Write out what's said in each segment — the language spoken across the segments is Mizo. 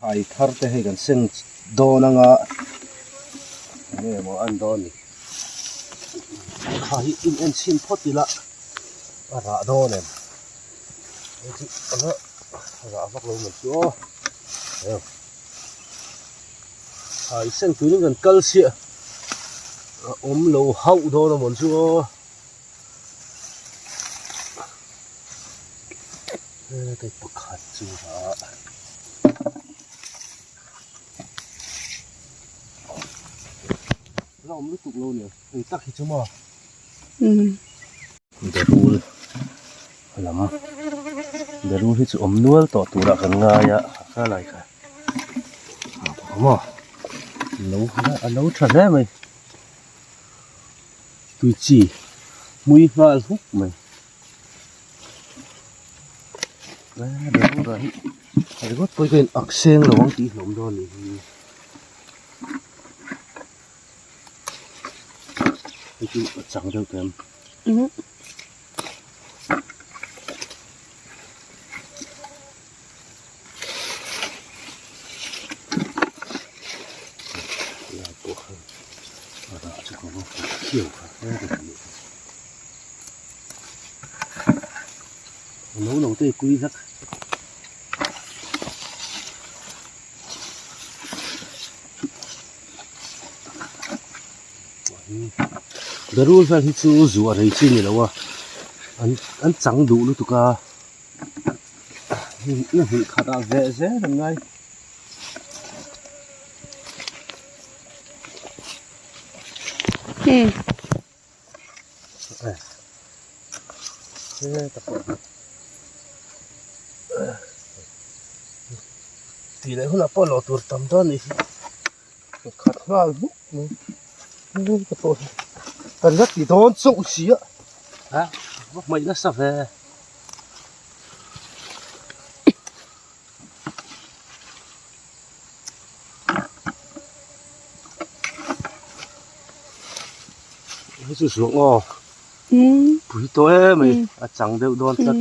Thlai thar te hei kan seng dawn anga enge maw an dawn ni kha hi in en chhin phawt ila a rah dawn em hei chu a rah vak lo mai chu aw heu thlai seng turin kan kal chiah a awm lo hauh dawn amawn chu aw. Hei pakhat chu a la awm lutuk lo nia hei tak hi chu maw berul lam berul hi chu awm nual tawh turah kan ngai a kha lai kha maw a lo tha hle mai. Tui chi hmui nghal huk mai berura hi ringawt pawh hi ka in ak seng lo ang tih hlawm dawn a nih hi hei chu a chang deuh tawh em. No no te kui hlak berul vel hi chu zuah rei chi ni lo a an an chang duh lutuk a. Na hnih khat ah veh zel an ngai. Tih leh hunah pawh lawh tur tam dawn a nih hi. Khat nghal hmuk mai. Ka pawh hi kan la ti dawn chauh si a. Ha va hmaih nasa ve. Hei chu zuang aw. Pui tawh em mai a chang deuh dawn tlat.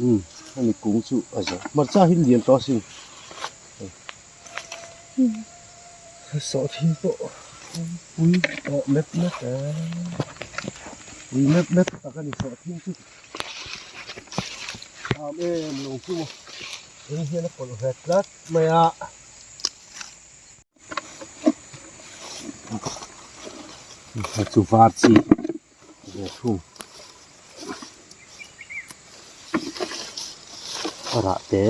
Umm hemi kung chu a zawh hmarcha hi lian tawh asin sawhthing pawh pui tawh mep mep e pui mep mep tak a ni sawhthing chu am em lo chu maw eng hian a pawlh ve tlat mai a. Chu var chi. Ve thung a rah te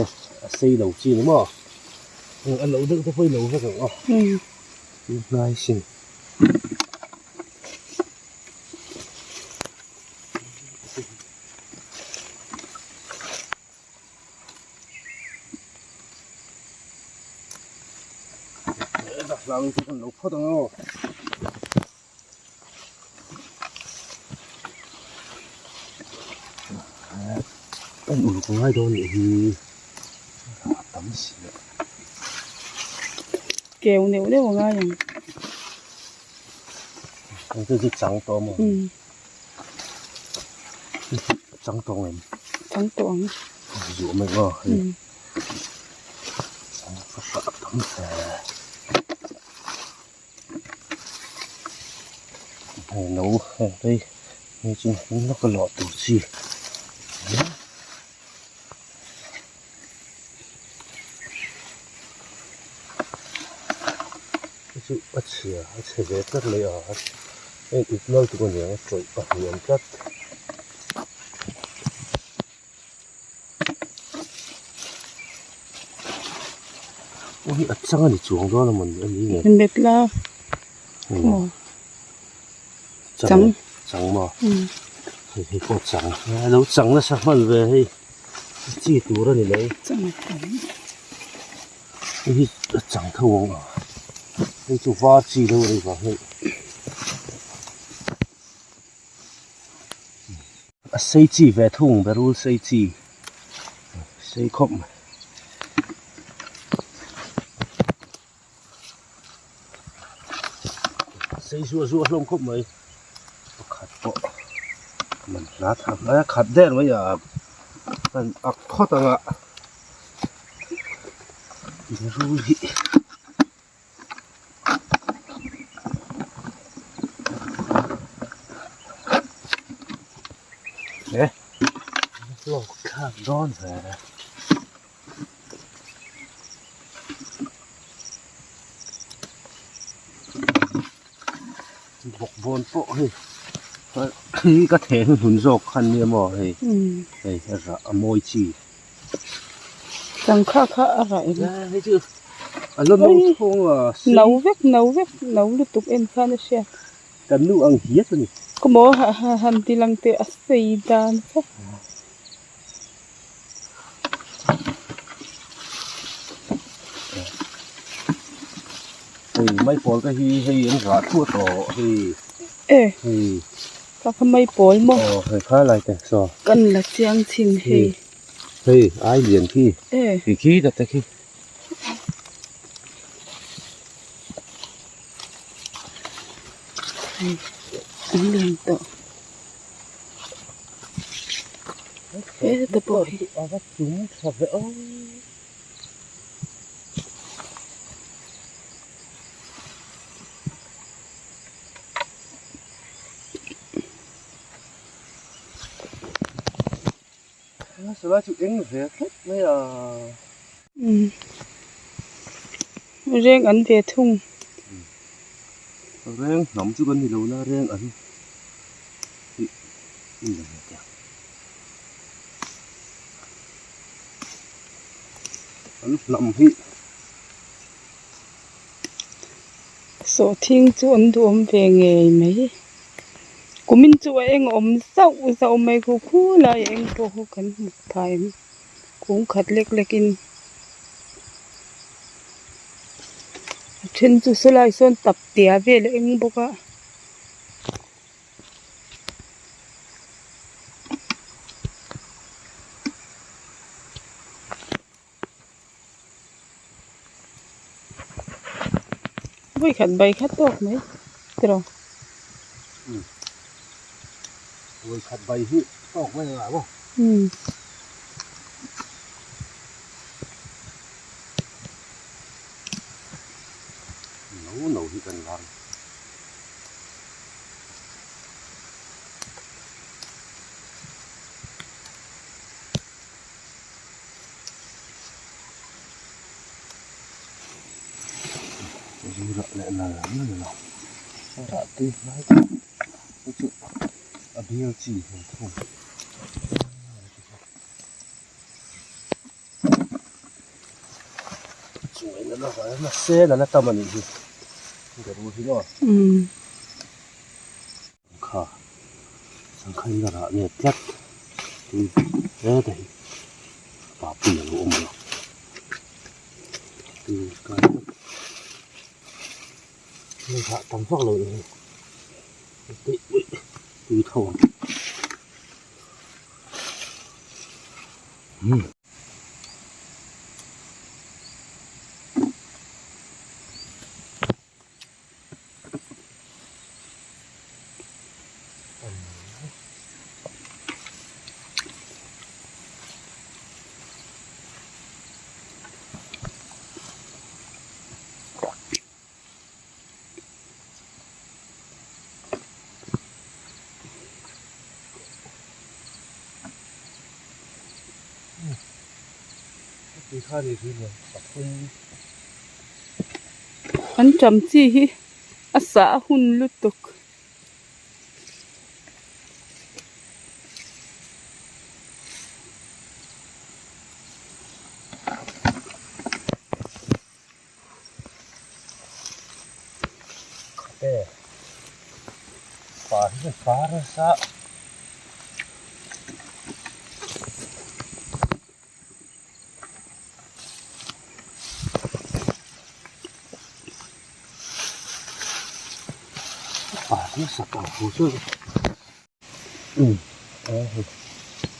a sei lo chi ni maw a lo deuh te pawh i lo vek ang aw hnai sin hlang chu kan lo phawt ang aw. Kan uluk ngai dawn nih hi a tam si a. Keu neuh neuh a ngai ang. Hei chu chu chang tawh maw? Chang tawh ang em? Chang tawh ang. Zuah mai aw hei. A tam hle. Hei no heng te hi chu hmun lawka lawh tur chi hei chu a chhia a chhe ve tlat mai a heng ip nal tur a niang a tawih pahnih awm tlat. Aw hi a chang a ni chuang dawn a maw ni a ni nge. Met la maw chang chang maw hei hei pawh chang a lo chang nasa hman ve hei chi tur a ni mai chang tam hei hi a chang tho ang a hei chu var chi deuh a ni vang hei. A sei chi ve thung berul sei chi sei khawp mai. Sei zuah zuah hlawm khawp mai pakhat pawh man hla tham mai a khat der mai a. Kan ak phawt ang a berul hi e hlawk thlak dawn ve. Bawkbawn pawh hei hi ka theh hnuhnun zawk khan nia maw hei hei a rah a mawi chi. Changkha kha a rah em? Hei chu a la no thawng a sei. No vek no vek no lutuk en khan a hriat. Kan nu ang hiat a ni. Ka maw han ti lang teh a sei dan kha. Hei maipawl te hi hei an rah thuah tawh hei e hei ka kha maipawl maw aw hei kha lai te saw kan la chiang chhin hei hei ai lian khi e khi khi ta te khi hei an lian tawh. Heta pawh hi a va chung tha ve aw. Salai chu eng ve thlep mai a. Reng an ve thung. Reng hnam chu kan ni lo na reng an. An hnam hi. Sawhthing chu an duhawm ve ngei mai. Kumin chu a eng awm zauh zauh mai khu khu lai a eng pawh khu kan hmu phai ang kung khat lek lek in a then chu sawlai sawn tap tia vel a eng bawk a. Vawi khat bai khat tawk mai tiraw. Vawi khat bai hi tawk mai ang maw. No no hi kan lang. Rah leh nal nal lo rah tui hnai tak te chu a bial chi hmel thung. Chuaina la vai a sen a la tam a nih hi berul hi maw. Kha sangha in a rah nge tlat tui heta hi papui a lo awm a tui kai tlat hei rah tam vak lo hi tui tui tho ang umm. An ṭam chi hi a sah a hun lutuk.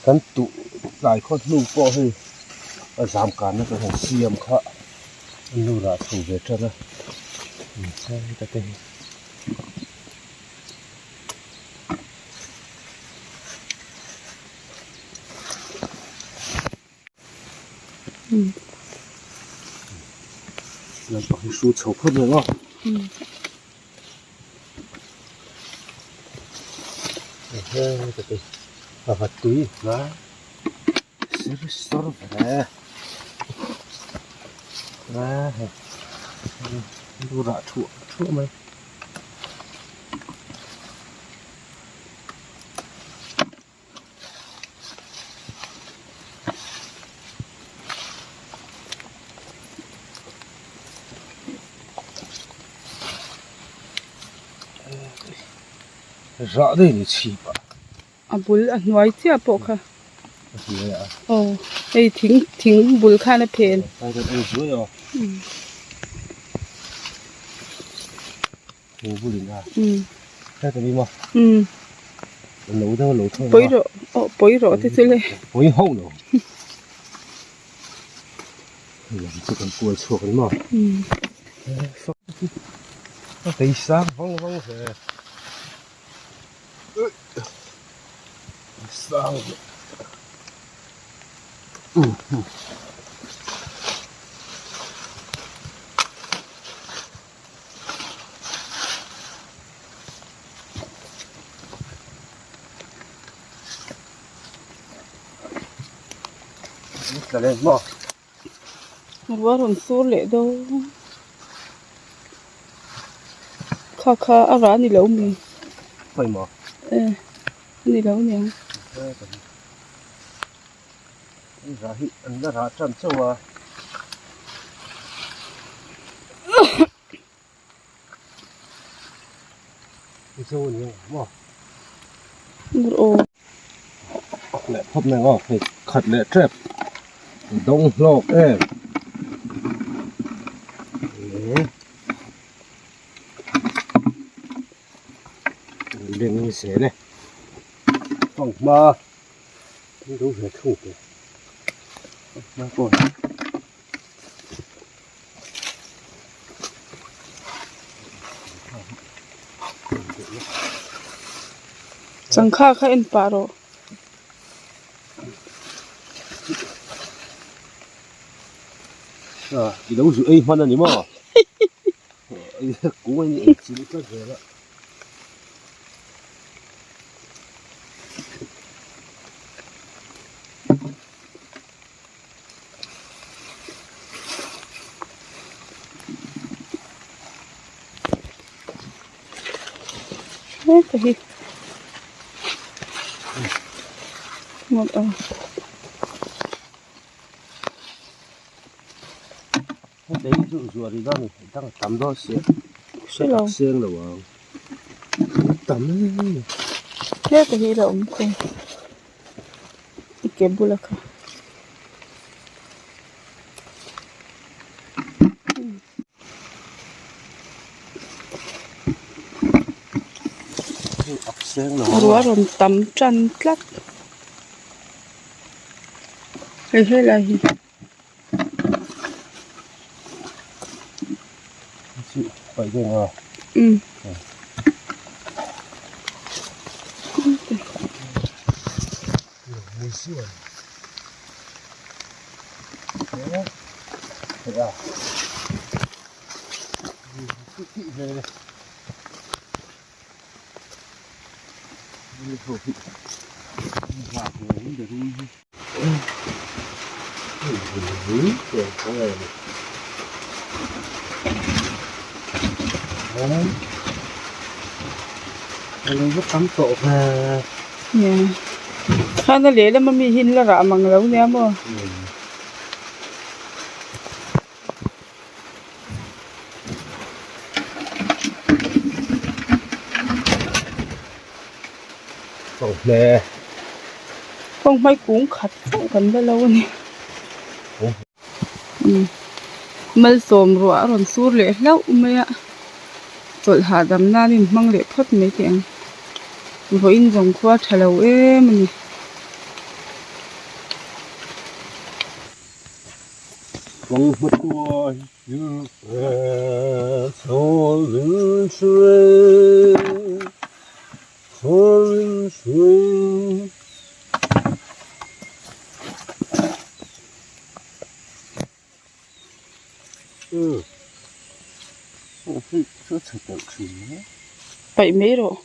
Kan tuh tlai khaw hnu pawh hei a zam kanna chu han siam kha a nu rah chho ve tan a heta te hi. Lampang hi hru chho phawt reng a. A va tui hnai ser sawr ve a hei lu rah thuah thuah mai. Rah daih ni chhip ah. A bul a hnuai chiah pawh kha. A hnuai ah. Aw hei thing thing bul khan a phen. Ai kan ei zuai aw. Thing bul in a. Hei ka ni maw. Lo deuh lo thawk a. Pawi rawh aw pawi rawh te chu le. Pawi hauh lo. Hei lam chu kan kual chhuak ani maw. A tei sang vang vang ve. Sang ve. Ruah rawn sur leh dawn kha kha a rah a ni lo mi e a ni lo aniang. Rah hi an la rah tan chauh a. Mizo a ni ang maw? Aw. Pak leh phawt mai ang aw hei khat leh tep dawng hlawk em. Leng zel e. Fanghma. An lo ve thung teh a pawh hi. Changkha kha en pah rawh. A i lo zu ei hman a ni maw? Kung a ni ei chil tlat zel a. Heta hi ngawt ang. Heta hi chu zuar ila ni dang a tam dawn sia. Hre lo. Seng lo ang. Tam em. Heta hi la awm thung. I ke bula kha. Ruah rawn tam tan tlat. Hei helai hi. Umm. Khana lehlam ami hi an la rah mang lo nia maw. Kawng hmai kung khat chauh kan la lo a ni. Malsawm ruah a rawn sur leh hlauh mai a, chawlh hahdam nan in hmang leh phawt mai teh ang. Vawiin zawng khua tha lo em a ni. Hei chu a chhe telh thin mai. Paih mai rawh.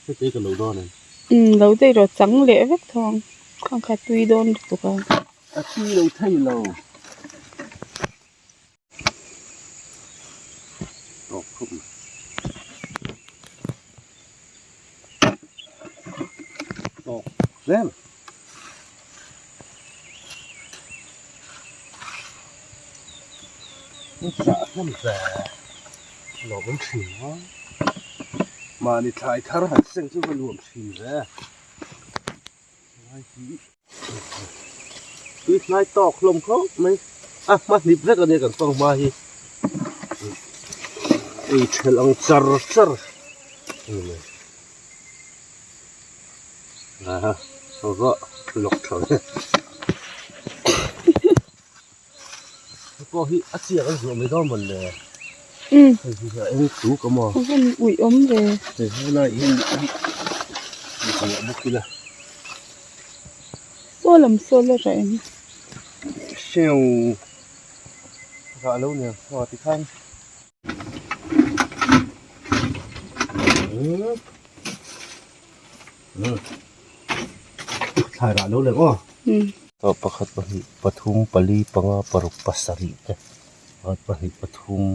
Heti ka lo dawn em? Umm lo daih rawh chang leh vek tho ang. Khang kha tui dawn lutuk a. A tui lo thei lo. Tawp khawp mai. Tawp hle mai. Zah hnem ve lawm an thin a mahni thlai thar han seng chu va nuam thin ve lai hi tui hnai tawk hlawm khawp mai a hma hnip vek ania kan pang hma hi ei thelh ang char char a ni mai. Aha va lawk tha ve hei pawh hi a chiak an zuah mai dawn mawn le hei hi a eng tluk a maw a van uih awm ve hei helai hian zuah bawk ila saw lam saw la rah em hreu rah lo nen aw tikhan. Thlai rah lo leh aw. Aw pakhat pahnih pathum pali panga paruk pasarih te pakhat pahnih pathum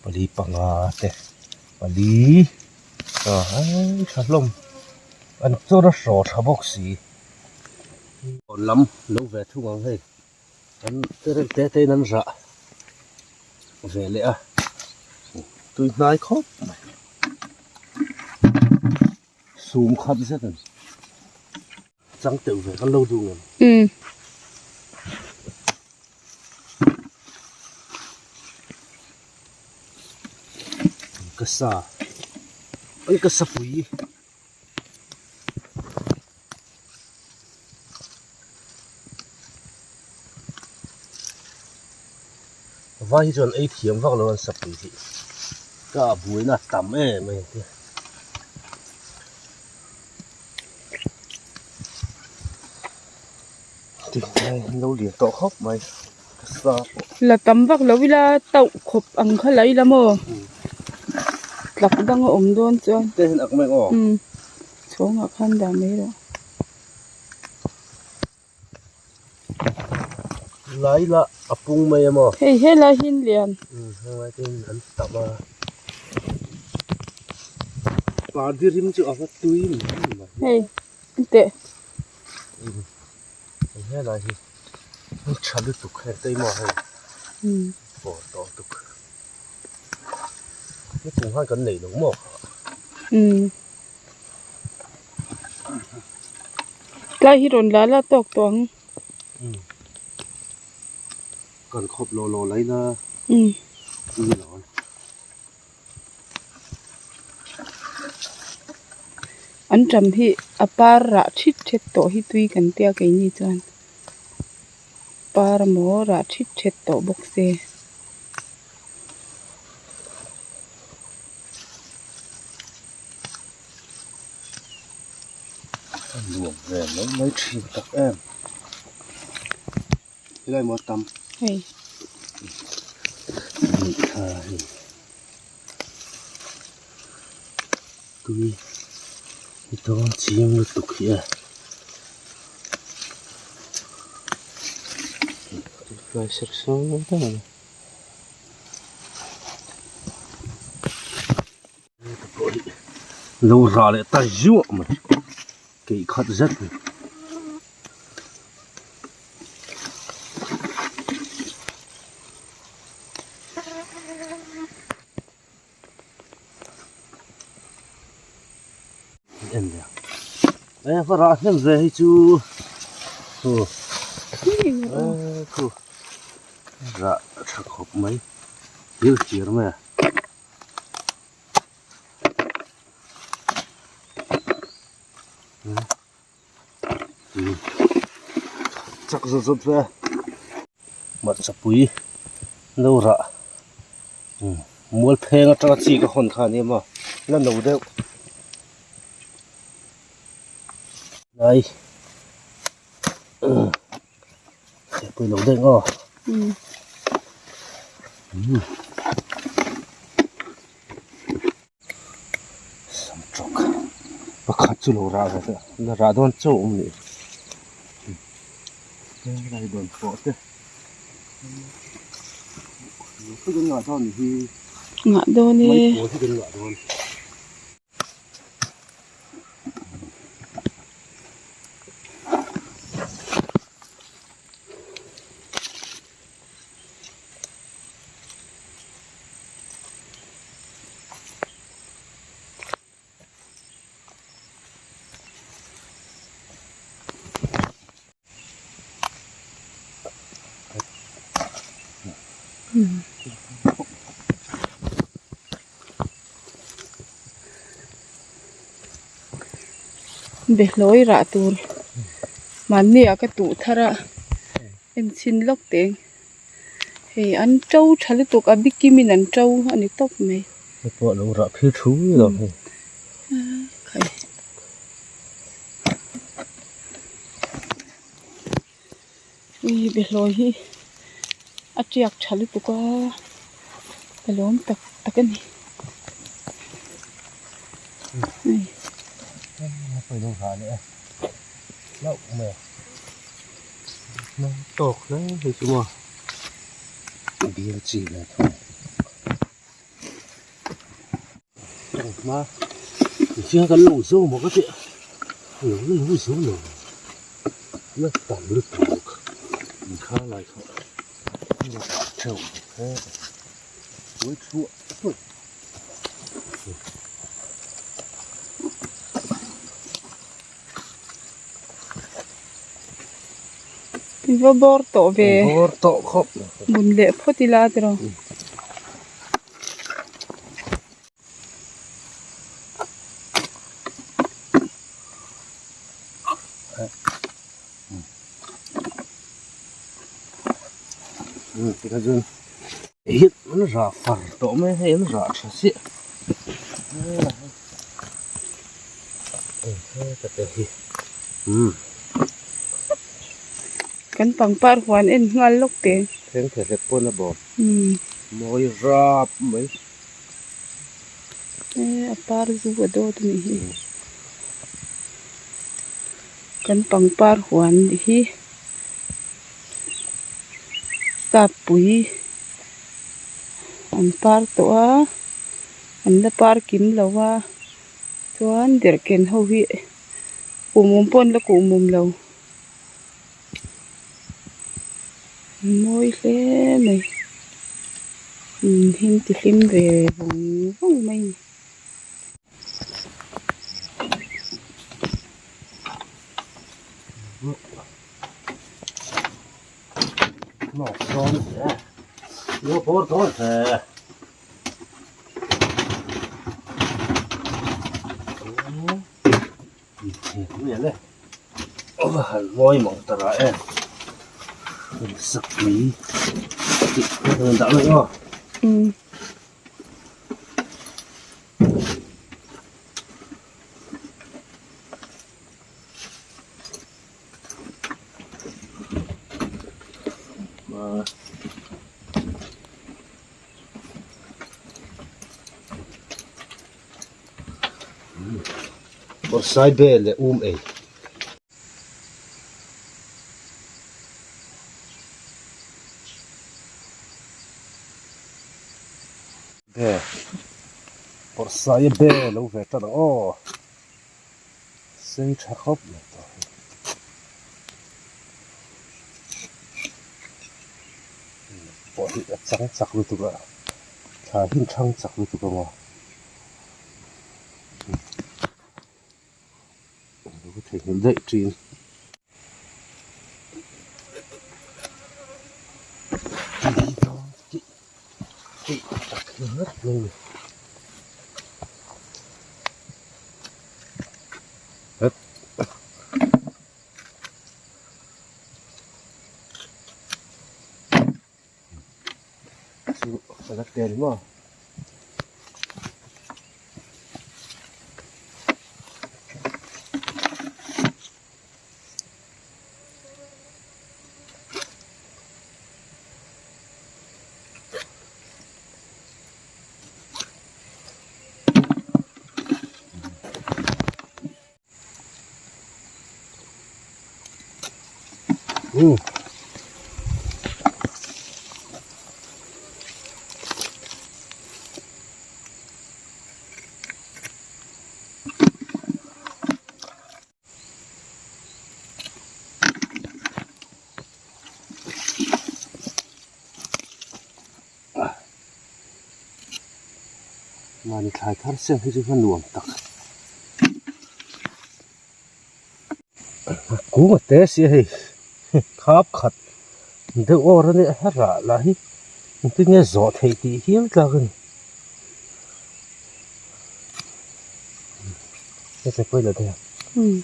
pali panga te pali aw hei tha hlawm an chawr a hraw tha bawk si lam lo ve thung ang hei. An tereuh te te in an rah ve leh a tui hnai khawp mai sum khat zet a ni chang teuh ve kan lo duh ngem. Ka sa an ka sapui. Vai hi chuan ei thiam vak lo an sapui hi ka buaina a tam em a ni. Tihlai an lo lian tawh khawp mai ka sa pawh. La tam vak lo ila tauh khawp ang kha la ila maw tlak dang a awm dawn chuan. Te hian ak mai aw. Chhawngah khan dah mai rawh. Lai lah a pung mai a maw? Hei helai hi an lian. Umm helai te hian an tam a. Pardi rim chu a va tui mai mai. Hei en teh. Umm hei helai hi an tha lutuk hei tei maw hei. Umm. Pawh tawh tuk. He kum khan kan nei lo maw kha? Umm. Tlai hi rawn la la tawk tawh ang. Kan khawp lo lo lai na. An ṭam hi a par rah ṭhit ṭhet tawh hi tui kan tia keini chuan par emaw rah ṭhit ṭhet tawh bawk se. A nuam ve mai mai thin tak em helai maw tam hei hnih thla hei tui hi dawn chiang lutuk hi a tlai ser sawr deuh a ni. Lo rah leh ta zuah mai keih khat zet mai. En leh ang e va rah hnem ve hi chu khu khu rah tha khawp mai thil chir mai a. Chak zawt zawt ve hmarchapui no rah mual pheng atanga chi ka hawn kha a ni maw la no deuh lai pawilo daih aw. chu lo rah ve teh la rah dawn chauh awm nih helai dawn pawh te kan ngah dawn nih hi ngah dawn e mai pawl hi kan ngah dawn. Behlawi rah tur mahni ah ka tuh thar a enchhin lawk teng. Hei an to tha lutuk a bikim in an to a ni tawp mai. Hei pawh lo rah phir thui lo hei. Ui behlawi hi a tiak tha lutuk a ka lawm tak tak a ni. Hei. Hei lo rah leh a hlauh mai a. Tawk hle hei chu maw bial chi ve thung hma mihring kan lo zo maw ka tih lo la lo zo lo la tam lutuk inkha lai kha la theuh he pui thuah thuah. I va bawr tawh ve. Bawr tawh khawp. Bun leh phawt ila tiraw. Tikha chuan hit an rah far tawh mai hei an rah tha chiah. Kan pangpar huan en nghal lawk teh. Thleng thei hlek pawn a bawm. Mawi rap mai. E a par zu a dawt a nih hi. Kan pangpar huan hi sap pui an par tawh a. An la par kim lo a chuan derhken ho hi kuhmum pawh an la kuhmum lo an mawi hle mai in him ti hlim ve vawng vawng mai a ni. Kawr sai bel leh um ei. Be kawr sai be lo ve tan ang aw. Sei tha khawp mai tawh hi. Pawh hi a chang chak lutuk a, thla hi an thang chak lutuk a maw. Ka theihnghilh daih thin. Chu a la tel maw. Um. Mahni thlai thar seng hi chu a nuam tak. Kung a te si a hei khap khat deuh awr a nia a rah lah hi engtin nge zawh theih tih hial tlak a ni. Heta pawh ila daih ang.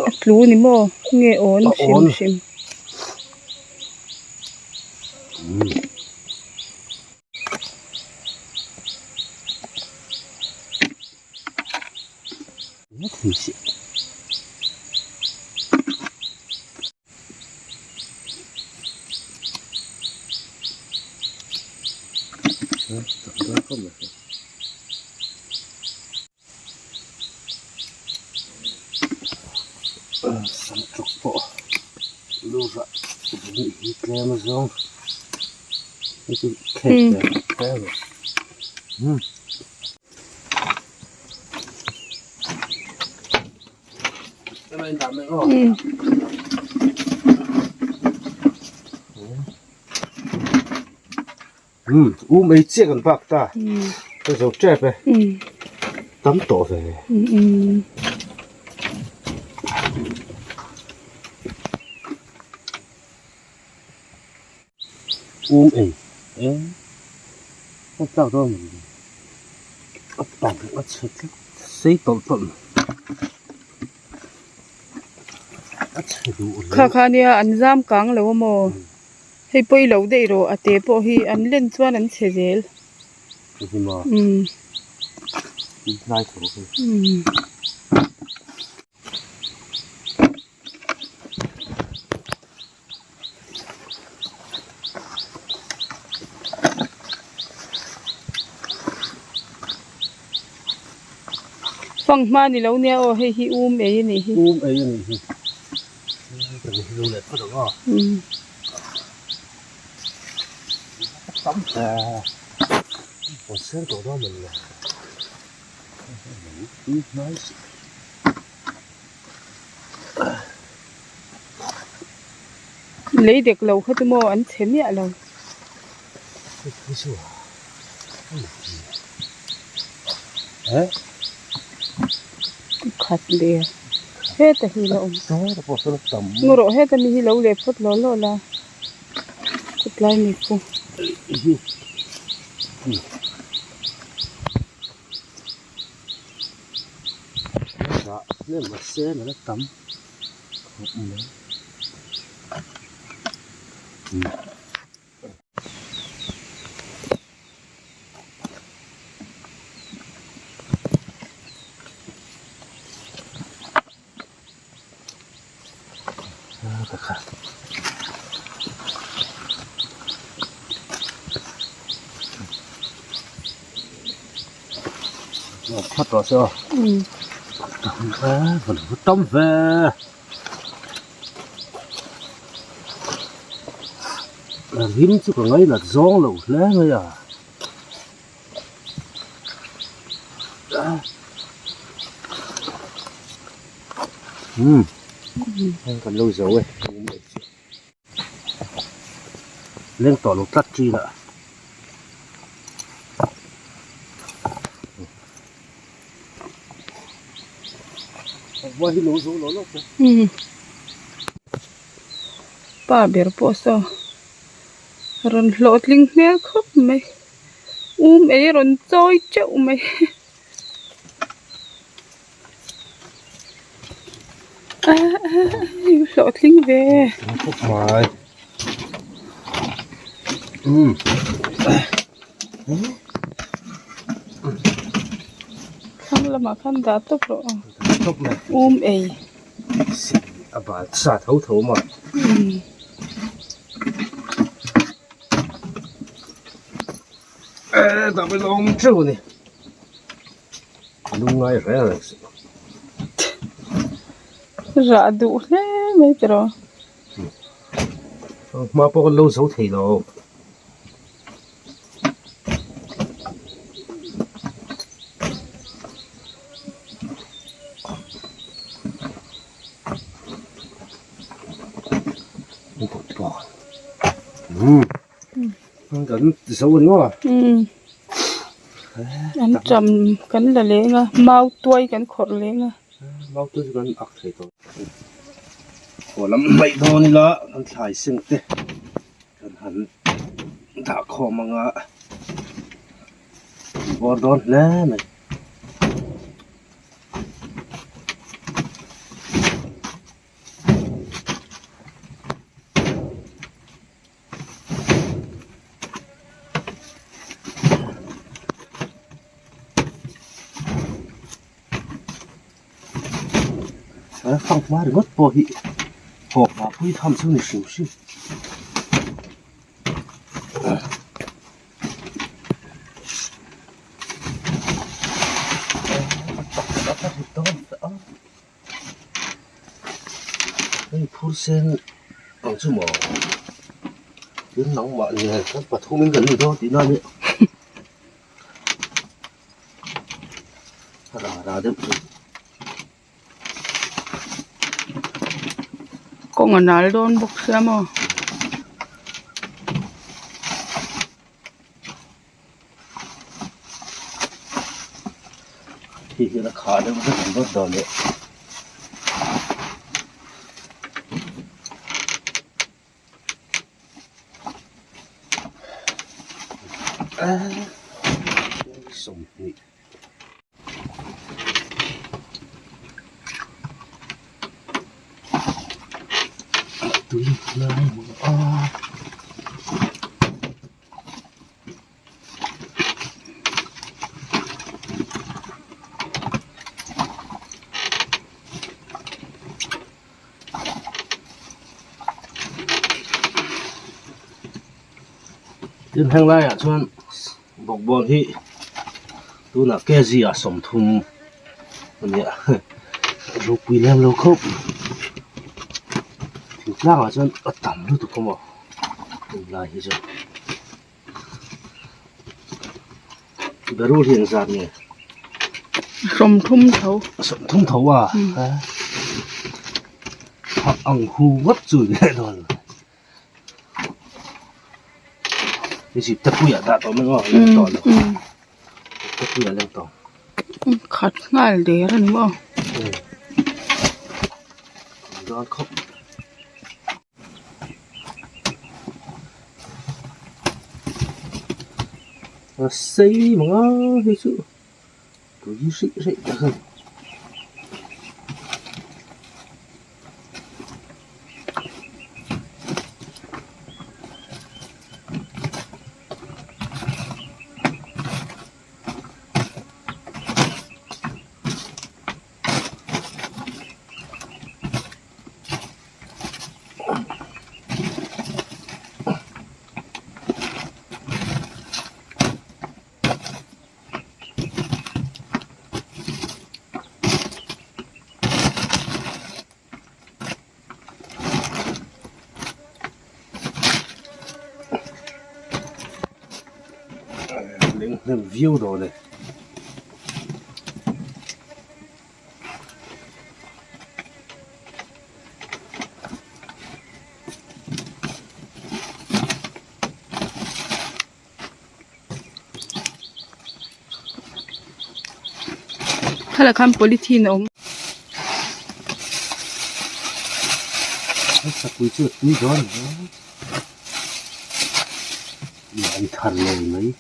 A tlu ni maw nge awn hrim hrim. Samtawk pawh lu rah nih hi tlem a zawng hei chu khek ve tlem a umm. Um um ei chiah kan bak ta ka zo tep e tam tawh ve um ei e a tlak dawn maw ni a pang a chhe tlat sei tawlh tawlh mai a chhe duh hle Kha kha nia an zam kang lo a maw hei pawi lo daih rawh a te pawh hi an len chuan an chhe zel umm umm. Fanghma ni lo nia aw hei hi um ei a nih hi. Um ei a nih hi. Kan hlu leh phawt ang aw. Umm. Tam hle. Pawn sen tawh dawn maw le. Tui hnai si. Lei dek lo kha chu maw an chhe miah lo. Khat leh heta hi la awm. Ngaw rawh heta mi hi lo leh phawt law law la kawtlai mi khu. Rah hnem a sen a la tam khawp mai. Phawt rawh se aw. Tam ve tam ve. Rim chu ka ngainat zawng lo hle mai a. Umm kan lo zo e leng tawh lo tlat thin a. Pa ber pawh saw rawn hlawhtling hmel khawp mai um ei a rawn chawi teuh mai hlawhtling ve. Umm. Thlang lamah khan dah tawp rawh aw. Dah tawp mai. Um ei. A bal sa tho tho maw. Umm. Eh dah mai lawm teuh a ni. Lungngai reng reng suh. Rah duh hle mai tiraw. Hma pawh kan lo zo thei lo. Kan zo a ni maw? An ṭam kan la leng a, mau tuai kan khawrh leng a. Mau tuai chu kan ak thei tawh. Haw lam hmaih dawn ila kan thlai seng te kan han dah khawm anga bawr dawn hle mai. He fanghma ringawt pawh hi hawhma pui tham chu ni hrim hrim. Hei phur sen ang chu maw tin nangmah nen kan pathum in kan ni dawn tihna a nia a rah rah deuh chu. Kawng a nal dawn bawk sia maw. Khi hian a khah deuh vek ang dawt dawn leh. 20. Tui lai hmun a. Tin heng laiah chuan bawkbawn hi tunah kg ah 30 a nia ropui lem lo khawp thingtlangah chuan a tam lutuk a maw. Tunlai hi chu berul hi engzat nge? 30 tho. 30 tho a? Ha ang hu ngawt chu ni leh dawn. Hei zip te puiah dah tawh mai maw leng tawh lo. Te puiah leng tawh. Khat nghal der a ni maw? Dawn khawp. A sei mang a hei chu tui hrih hrih tak a ni. Leng hnem viau dawn e. Khalai khan polythene a awm. Sakui chu a tui dawn a ni an thar ngei mai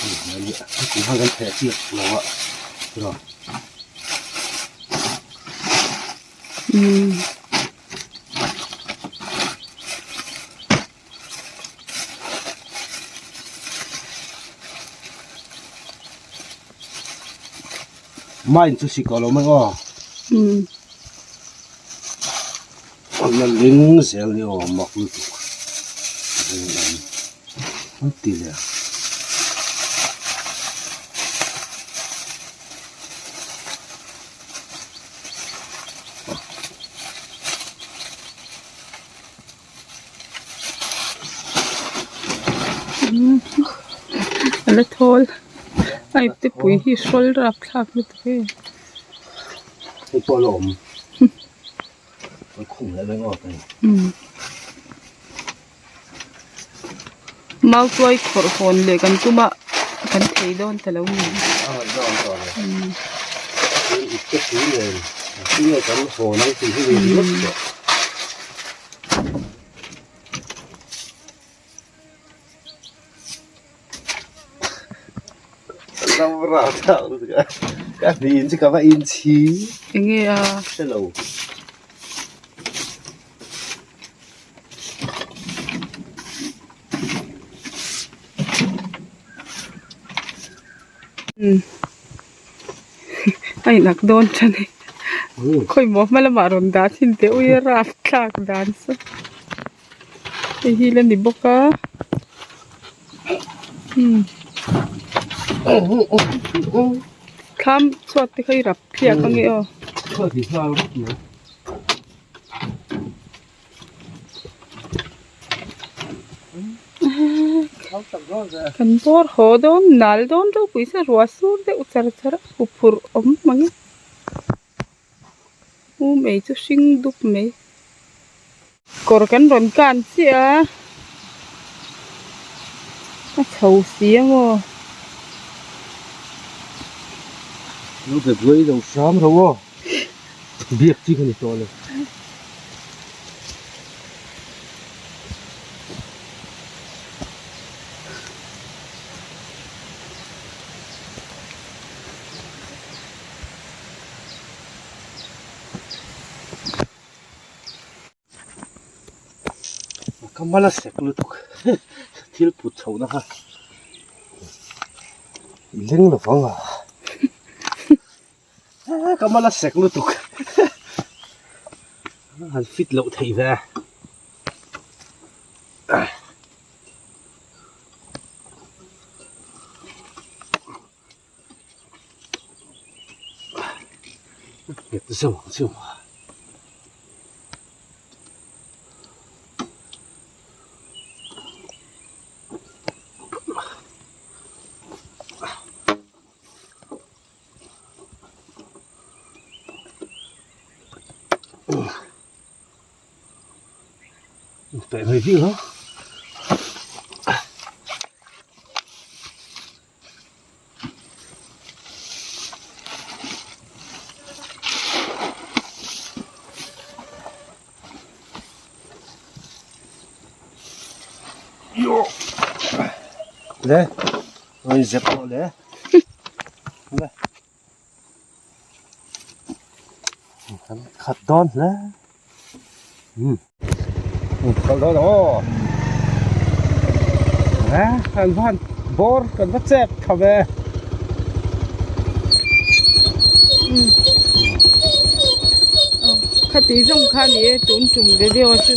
heti hian kan theh chiah lo a tiraw. Mine chu sik lo mai aw. An la ling zel ni aw mak lutuk an ti leh. A la thawl a ipte pui hi hrawl rapthlak lutuk e. Hei pawh a la awm a khum leh mai ngawt a ni. Mau tuai khawrh hawn leh kan tum a kan thei dawn ta lo ni. A ngaih dawn tawh lo. Ipte pui nen tinge kan hawn ang tih hi ni ringawt tawh. Enge a A inak dawn tha ni. Khawimaw hma lamah rawn dah thin teh ui a rapthlak dan chu. Hei hi la ni bawk a. Thlam chhuat te kha i rap thliak ange aw. Kan bawr haw dawn nal dawn ropui se ruah sur deuh char char a huphurh awm mang e u mei chu hring dup mai kawr kan rawn kan chiah a a chho si a maw. Lo be buai lo hram ro aw. Biak chi ka ni tawh lo. Ka mal a sek lutuk thil put chhoh na kha i leng lo vang a. Ka mal a sek lutuk han fit loh theih ve nghet zeuh ang chu. Teh mai viau lo. Le, oi zep pawh le. Le. Kan khat dawn hle. Um. Kal dawn ang aw. Le, kan van bawr kan va chep tha ve. Khati zawng kha ni e tun tum video chu.